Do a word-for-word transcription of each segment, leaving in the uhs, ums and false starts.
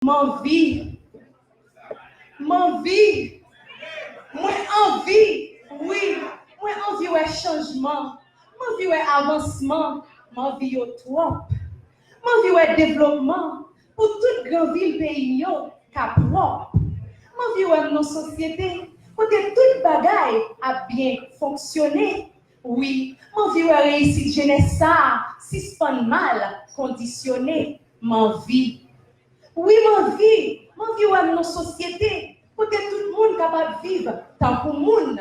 M anvi. M anvi. Mwen anvi. Wi, mwen anvi wè chanjman. M anvi wè avansman. M anvi yo twòp. M anvi wè devlopman pou tout gran vil peyi m yo ka pwòp. M anvi wè m nan sosyete kote tout bagay ap byen fonksyone. Wi, m anvi wè reyisit jenès sa a sispann mal kondisyone. M anvi. Wi, m anvi. M anvi wè m nan sosyete kote tout moun kapab viv tankou moun,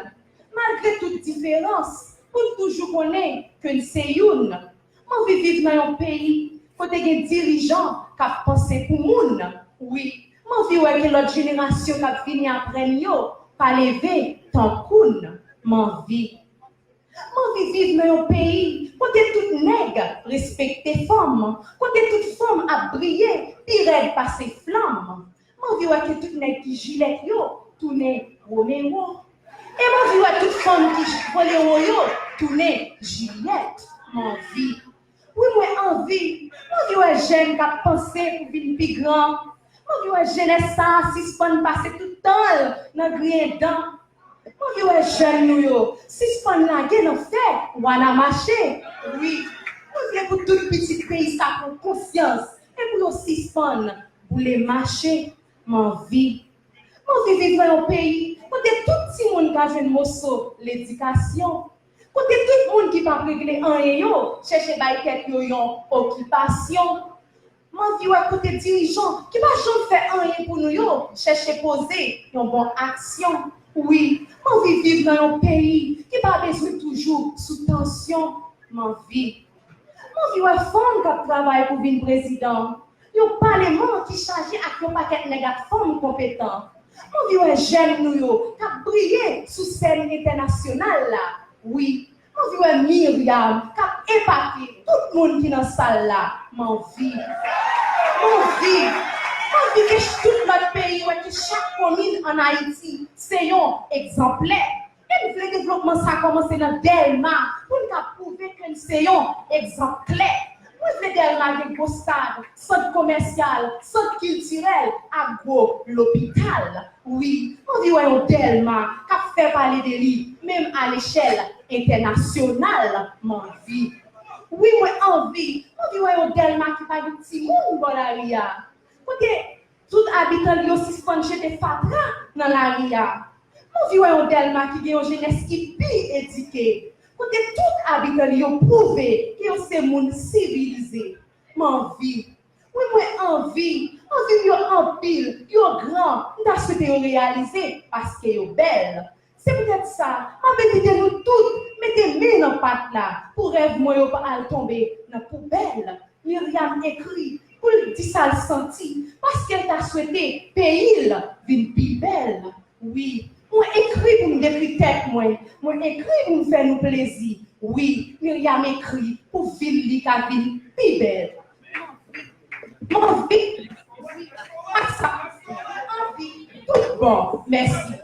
malgre tout diferans, pou n toujou konnen ke n se youn. M anvi viv nan yon peyi kote gen dirijan k ap panse pou moun. Wi, m anvi wè ke lòt jenerasyon k ap vini apre n yo pa leve tankou n. M anvi. M anvi viv nan yon peyi kote tout nèg respekte fanm, kote tout fanm ap briye pi rèd pase flanm. M anvi wè ke tout nèg ki Jilèt yo tounen Romero. E m anvi wè tout fanm ki Romero yo tounen Jilyèt. M anvi. Wi, mwen anvi. M anvi wè jèn k ap panse pou vin pi gran. M anvi wè jenès sa a sispann pase tout tan l nan griyen dan. M anvi wè jèn nou yo sispann lage nan fè wana mache. Wi, mwen vle pou tout pitit peyi sa pran konsyans e pou yo sispann boule mache. M anvi. M anvi viv nan yon peyi kote tout timoun ka jwenn moso ledikasyon, kote tout moun ki p ap regle anyen yo chèche bay tèt yo yon okipasyon. M anvi wè kote dirijan ki pa janm fè anyen pou nou yo chèche poze yon bon aksyon. Wi, m anvi viv nan yon peyi ki pa bezwen toujou sou tansyon. M anvi. M anvi wè fanm k ap travay pou vin prezidan. Yon paleman ki chaje ak yon pakèt nèg ak fanm konpetan. M anvi wè jèn nou yo k ap briye sou sèn entènasyonal la. Wi, m anvi wè Myriam k ap epate tout moun ki nan sal la. M anvi. M anvi. M anvi ke tout lòt peyi wè ke chak komin ann Ayiti se yon egzanplè. E m vle devlopman sa kòmanse nan Dèlma pou n ka pwouve ke n se yon egzanp klè. Mwen vle Dèlma gen gwo stad, sant komèsyal, sant kiltirèl ak gwo lopital. Wi, m anvi wè yon Dèlma k ap fè pale de li, menm a lechèl entènasyonal. M anvi. Wi, mwen anvi. M anvi wè yon Dèlma ki pa gen timoun bò lari a. Kote tout abitan li yo sispann jete fatra nan lari a. M anvi wè yon Dèlma ki gen yon jenès ki pi edike, kote tout abitan li yo pwouve ke yo se moun sivilize. M anvi. Wi, mwen anvi. Anvi m yo anpil, yo gran, m ta swete yo reyalize paske yo bèl. Se poutèt sa, m ap envite nou tout mete men nan pat la pou rèv mwen yo pa al tonbe nan poubèl. Myriam ekri pou l di sa l santi, paske l ta swete peyi l vin pi bèl. Wi, mwen ekri pou m dekri tèt mwen, mwen ekri pou m fè nou plezi. Wi, Myriam ekri pou vil li ka vin pi bèl. M anvi, ak sa, m anvi tout bon. Mèsi.